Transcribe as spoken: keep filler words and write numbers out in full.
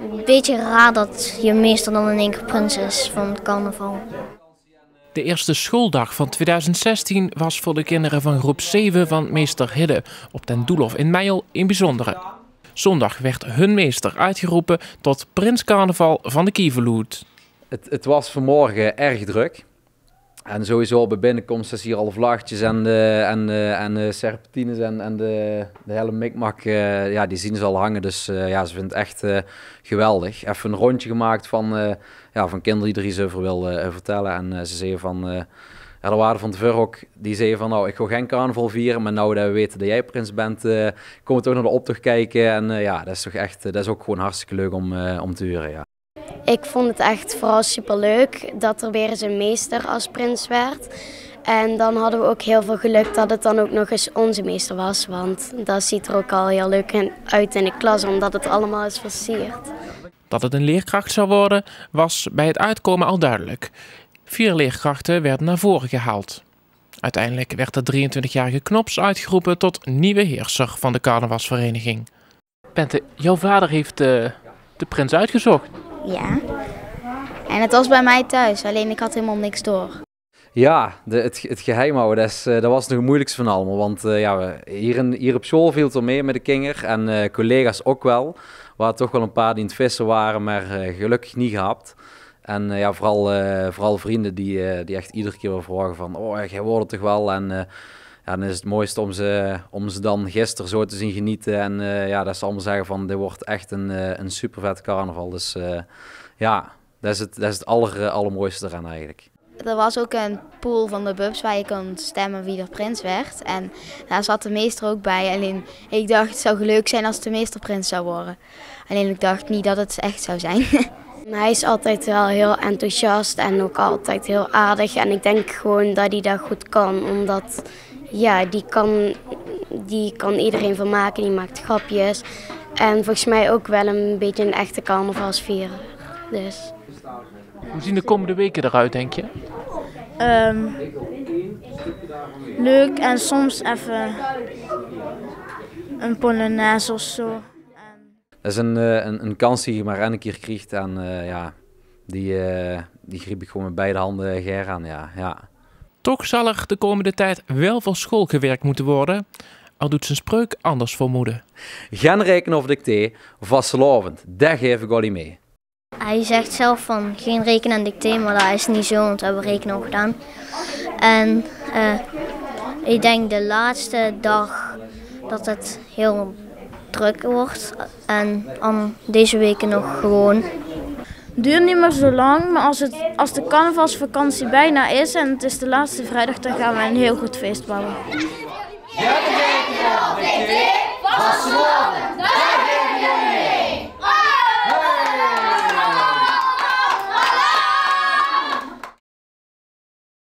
Een beetje raar dat je meester dan in één keer prins is van carnaval. De eerste schooldag van tweeduizend zestien was voor de kinderen van groep zeven van meester Hidde op Den Doelhof in Meijel een bijzondere. Zondag werd hun meester uitgeroepen tot prins carnaval van de Kieverloot. Het, het was vanmorgen erg druk. En sowieso op de binnenkomst is hier al vlaggetjes en de, en de, en de serpentines en, en de, de hele mikmak, eh, ja, die zien ze al hangen. Dus eh, ja, ze vinden het echt eh, geweldig. Even een rondje gemaakt van, eh, ja, van kinderen die er iets over wilden eh, vertellen. En eh, ze zeiden van, eh, ja, er waren van tevoren ook, die zeiden van: "Nou, ik wil geen carnaval vieren, maar nou dat we weten dat jij prins bent, eh, komen we toch naar de optocht kijken." En eh, ja, dat is toch echt, eh, dat is ook gewoon hartstikke leuk om, eh, om te huren, ja. Ik vond het echt vooral superleuk dat er weer eens een meester als prins werd. En dan hadden we ook heel veel geluk dat het dan ook nog eens onze meester was. Want dat ziet er ook al heel leuk in, uit in de klas, omdat het allemaal is versierd. Dat het een leerkracht zou worden, was bij het uitkomen al duidelijk. Vier leerkrachten werden naar voren gehaald. Uiteindelijk werd de drieëntwintigjarige Knops uitgeroepen tot nieuwe heerser van de carnavalsvereniging. Bente, jouw vader heeft de, de prins uitgezocht. Ja. En het was bij mij thuis, alleen ik had helemaal niks door. Ja, de, het, het geheim houden, dat, is, eh, dat was nog het moeilijkste van allemaal. Want eh, ja, we, hier, in, hier op school viel het wel mee met de kinger en eh, collega's ook wel. We hadden toch wel een paar die aan het vissen waren, maar eh, gelukkig niet gehapt. En eh, ja, vooral, eh, vooral vrienden die, eh, die echt iedere keer weer vragen van: "Oh, jij wordt het toch wel?" En eh, ja, dan is het mooiste om ze, om ze dan gisteren zo te zien genieten. En eh, ja, dat ze allemaal zeggen van: "Dit wordt echt een, eh, een super vette carnaval." Dus eh, ja, dat is het, dat is het aller, allermooiste eraan eigenlijk. Er was ook een pool van de Bubs waar je kon stemmen wie er prins werd. En daar zat de meester ook bij. Alleen ik dacht, het zou leuk zijn als de meester prins zou worden. Alleen ik dacht niet dat het echt zou zijn. Hij is altijd wel heel enthousiast en ook altijd heel aardig. En ik denk gewoon dat hij dat goed kan, omdat, ja, die kan, die kan iedereen vermaken, die maakt grapjes. En volgens mij ook wel een beetje een echte carnavalsvierer. Dus. Hoe zien de komende weken eruit, denk je? Ehm, leuk en soms even een polonaise of zo. En Dat is een, eh, een, een kans die je maar één keer krijgt. En eh, ja, die, eh, die grijp ik gewoon met beide handen gaer aan. Ja. Ja. Toch zal er de komende tijd wel voor school gewerkt moeten worden, al doet zijn spreuk anders vermoeden. Gen rekene of dictee, vastelaovend, dat gaef ik ollie mee. Hij zegt zelf van geen rekenen en dictee, maar dat is niet zo, want we hebben rekenen al gedaan. En eh, ik denk de laatste dag dat het heel druk wordt en dan deze weken nog gewoon. Duurt niet meer zo lang, maar als, het, als de carnavalsvakantie bijna is en het is de laatste vrijdag, dan gaan we een heel goed feest bouwen.